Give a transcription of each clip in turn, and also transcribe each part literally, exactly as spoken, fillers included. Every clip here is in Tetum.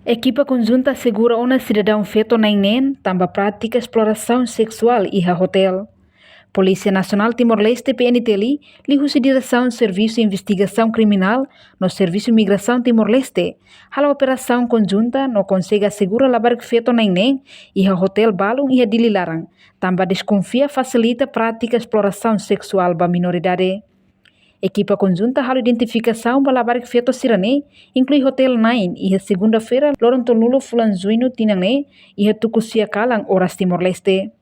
Ekipa konjunta asegura ona sidadaun feto na'in-neen tanba prátika esplorasaun seksuál iha hotél. Polísia Nasionál Timor-Leste, P N T L, liuhusi Diresaun Servisu Investigasaun Kriminál no Servisu Migrasaun Timor-Leste, halo operasaun konjunta no konsege asegura labarik feto na'in-neen iha hotél balun iha Dili laran, tanba deskonfia fasilita prátika esplorasaun seksuál ba minoridade. Ekipa konjunta halo identifikasaun ba labarik feto sira-ne'e, inklui hotél na'in, iha segunda-feira, loron tolunulu fulan Juñu tinan ne'e, iha tuku sia kalan oras Timor-Leste.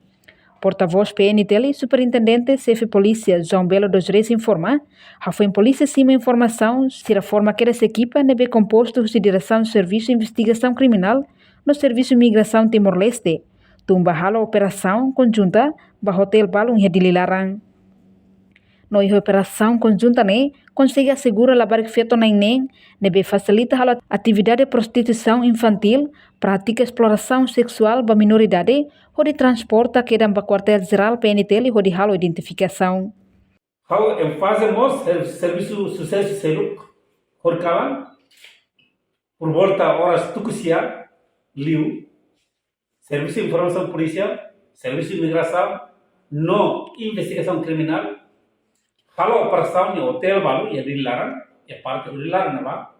Portavós P N T L, Superintendente Xefe Polísia João Belo dos Reis informa, hafoin polísia simu informasaun, sira forma kedas ekipa ne'ebé kompostu husi Diresaun Servisu Investigasaun Kriminál no Servisu Migrasaun Timor-Leste, tun ba halo operasaun konjunta ba hotél balun iha Dili laran. No iha operasaun konjunta ne'e, konsege asegura labarik feto na'in-neen ne'ebé fasilita halo atividade prostituisaun infantíl, prátika esplorasaun seksuál ba minoridade, hodi transporta kedan ba Kuartél Jerál P N T L hodi halo identifikasaun. Ha'u enfaze mós ser-, servisu susesu seluk, horikalan, por volta oras tuku sia, liu, Servisu Informasaun Polísia, Servisu Imigrasaun, no Investigasaun Kriminál, halo operasaun iha hotél balu, iha Dili laran, iha parte Dili laran ne'ebá.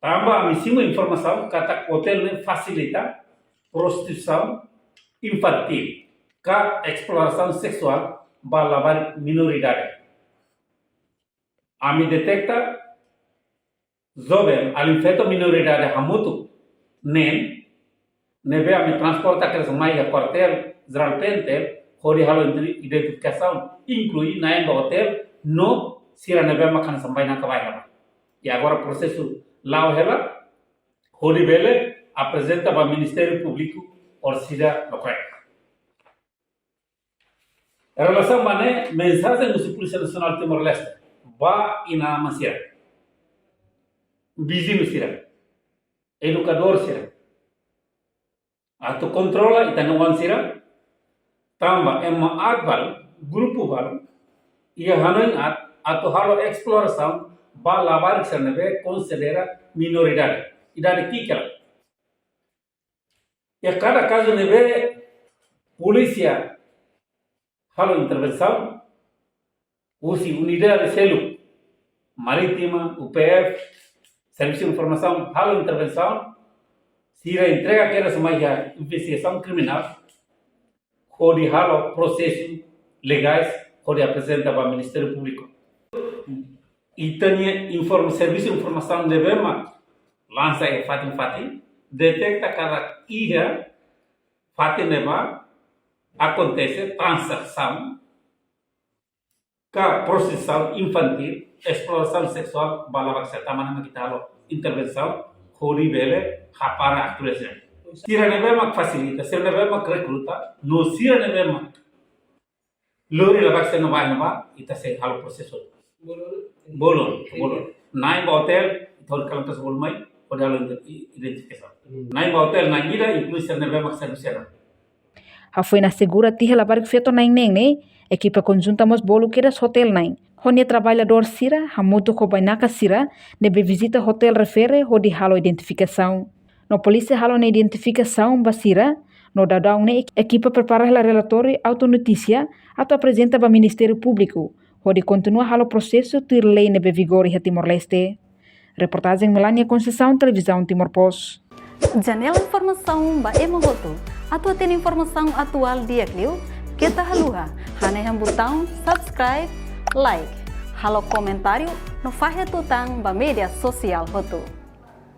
Tanba ami simu informasaun katak hotél ne'e fasilita prostituisaun infantíl, ka esplorasaun seksuál ba labarik minoridade. Ami deteta joven, alin feto minoridade hamutuk neen, ne'ebé ami transporta kedas mai iha Kuartél Jerál P N T L, hodi halo identi-, identifikasaun, inklui na'in ba hotél, no sira ne'ebé mak hanesan bainaka bainaka. I agora prosesu la'o hela, hodi bele aprezenta ba Ministériu Públiku orsida lokraik. Relasaun ba ne'e, mensajen husi Polísia Nasionál Timor-Leste ba inan-aman sira, viziñu sira, edukadór sira, atu kontrola ita-nia oan sira, tanba ema aat balu, grupu balu, iha hanoin aat, atu halo esplorasaun ba labarik sira ne'ebé konsidera minoridade, idade ki'ik hela. Iha kada kazu ne'ebé polísia halo intervensaun, husi unidade seluk, marítima, U P F, Servisu Informasaun, halo intervensaun, sira entrega kedas mai iha Investigasaun Kriminál, hodi halo prosesu legais, hodi aprezenta ba Ministériu Públiku. Ita-nia informa-, servisu informasaun ne'ebé mak lansa iha fatin-fatin, deteta katak iha fatin ne'ebá akontese tranzasaun ka prostituisaun infantíl, esplorasaun seksuál ba labarik sira, tanba ne'e mak ita halo intervensaun, hodi bele hapara aktualizasaun. Sira ne'ebé mak fasilita, sira ne'ebé mak rekruta, no sira ne'ebé mak lori labarik sira ne'ebá, ne'ebá, ita sei halo prosesu. Bolon, bolon. Na'in ba hotél, ita hodi kalan kasu bolon mai, hodi halo identi-, identifikasaun. Na'in ba hotél, na'in ida, inklui sira ne'ebé mak servisu sira. Hafoin asegura tiha labarik feto na'in-neen ne'e, ekipa konjunta mós bolu kedas hotél na'in, ho nia traballadór sira, hamutuk ho bainaka sira ne'ebé vizita hotél refere hodi halo identifikasaun. No polísia halo nia identifikasaun ba sira, no daudaun ne'e ek-, ekipa prepara hela relatóriu auto-notísia atu aprezenta ba Ministériu Públiku, hodi kontinua halo prosesu tuir lei ne'ebé vigora iha Timor-Leste. Reportajen Melania Conceição, Televizaun Timor Post. Janela informasaun ba ema hotu. Atu hatene informasaun atuál di'ak liu, keta haluha hanehan butaun subscribe, like, halo komentáriu no fahe tutan ba média sosiál hotu.